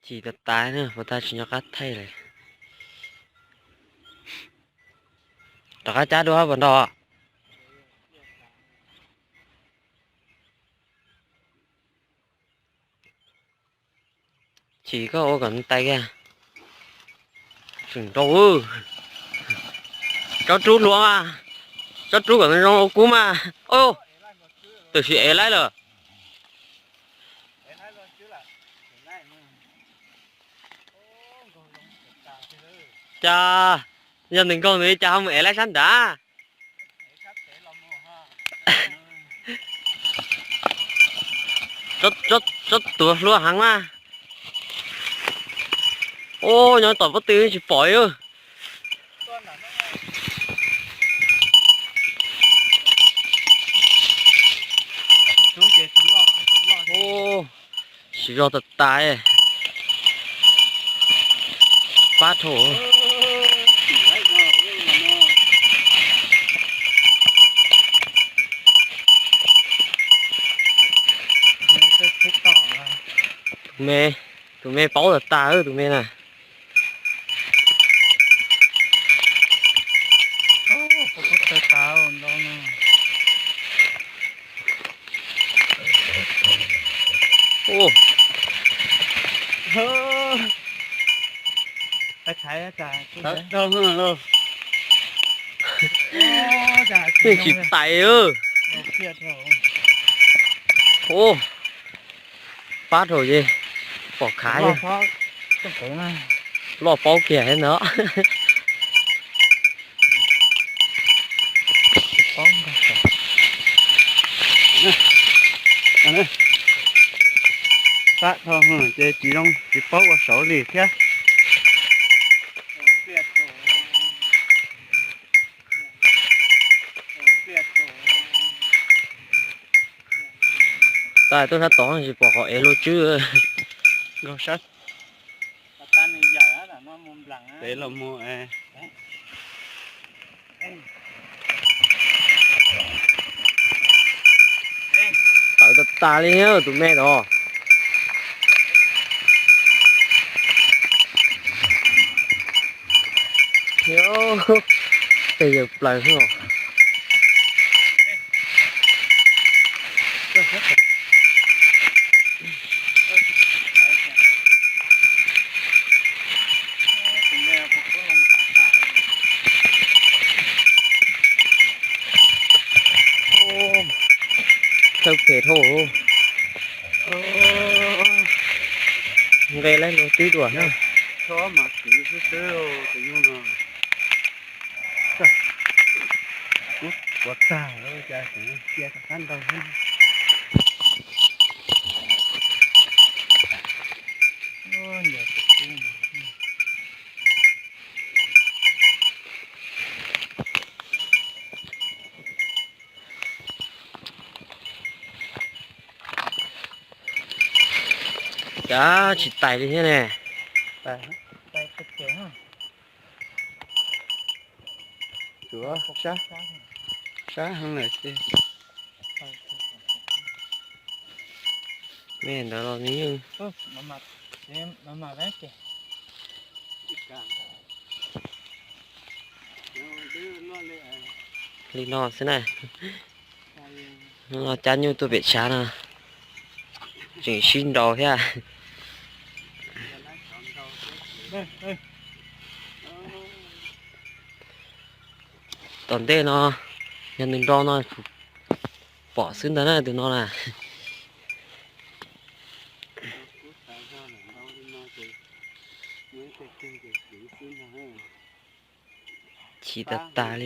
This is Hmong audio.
Chim tas tas na, puas tas tsis nco qab thaij lawm. Rov qab cab dua puas nrog? Chim koj ua kom ntais kiag. Tseem nrau. Tsob rub hluav mas, tsob rub kom zoo ua kub mas. Tus sim ev laib lawm. Cas yog nws nkaug nws li cas ho mus ev laib sab nrad? Tsob tuav hluav heev mas. Ub, nyob tom pob tw tsis pom li. Siv zog tas tas. Pab dhau. Tus me, tus me paub tas tas tus me na. Yeej tsis tais. Pab dhau ces pom khav. Loj paub kiag no. Pab dhau ces tsis zoo, tsis paub ua saud li thiab. Tas tuaj sab tod tsis pom qhov ev lub tswb. Nkaug sab pem los mus. Tawv tas tas li tus me tod. Tej yawg plaws os. Thawj phem dhau. Nqe laib lus twb dua na. Ua tag lawm cas cia rov qab nrau. Cas tsis tais li thiab ne. Tuav sab, sab heev lawm ces. Me ntawd los nws yeej li no xwb na. Los cab nyuj tuaj pem tshav no, tseem sib nraus thiab. Tom ntej no, yog nws nrau no, pom xwb ntag na tus no na. Chim tas tas li.